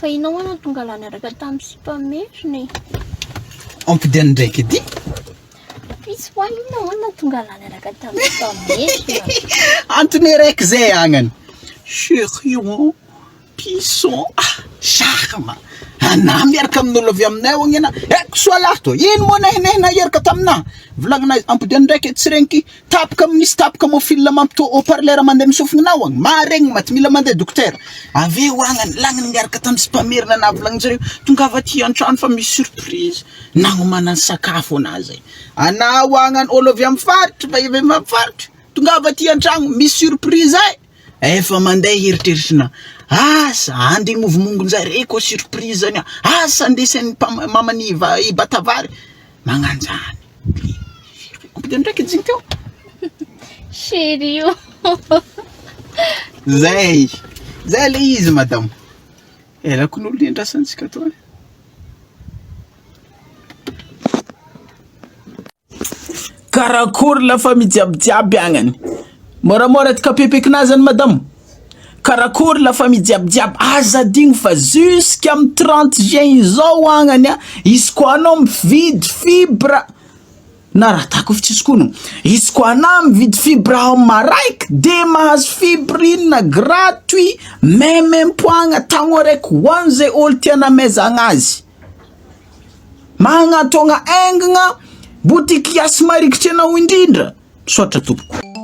Fa inona moa no tonga lahy niaraka tamin'ny sipa merina e? Ampodiany ndraiky edy. Pisy hoa inona moa no tonga lahy niaraka tamin'ny sipa merina? Antony araiky zay agnany. Chérie ô, pison, ah, charme. Anah miaraka amin'olo avy aminay ao agny anah. Eh, kisoa lahy tô, ino moa nehinehina hiaraka taminah? Volagnina ampodiany ndraiky tsy regniky Tapaka misy tapaka moa fil mampito haut parleur mandeha amin'ny sofininao agny, maharegny maty mila mandeha dokotera, avy eo agny lagniny niaraka tamin'ny sipa merina na volagnin-jareo tongava aty an-trano fa misy surprise, nagnomanany sakafo anah zay, anao agny olo avy amin'ny faritra fa avy amin'ny faritra, tongava aty an-tragno misy surprise e, efa mandeha eritreritrina, asa andeha himovomongon-jare koa surprise zany, asa andesan'ny mamany hibata vary, magnanjany. Ampidino ndraiky izy teo. Chérie io. Zay. Zay le izy madame. Ela ko n'olo niandrasantsika to. Karakory la famille jiaby jiaby agnany. Môramôra ty kapepekinà zany madame. Karakory la famille jiaby jiaby, aza adigno fa jusqu'à 30 juin izao agnany a, izy koa anao mividy fibre na raha tako efa tsisy kono, izy koa anà mividy fibre home araiky de mahazo fibre inona gratuit maimaimpoagna tagno araiky ho an'izay ôlo tia namezagna azy. Magnatôgna aingagna boutique Yas marikitry anao indrindra. Misaotra tompoko.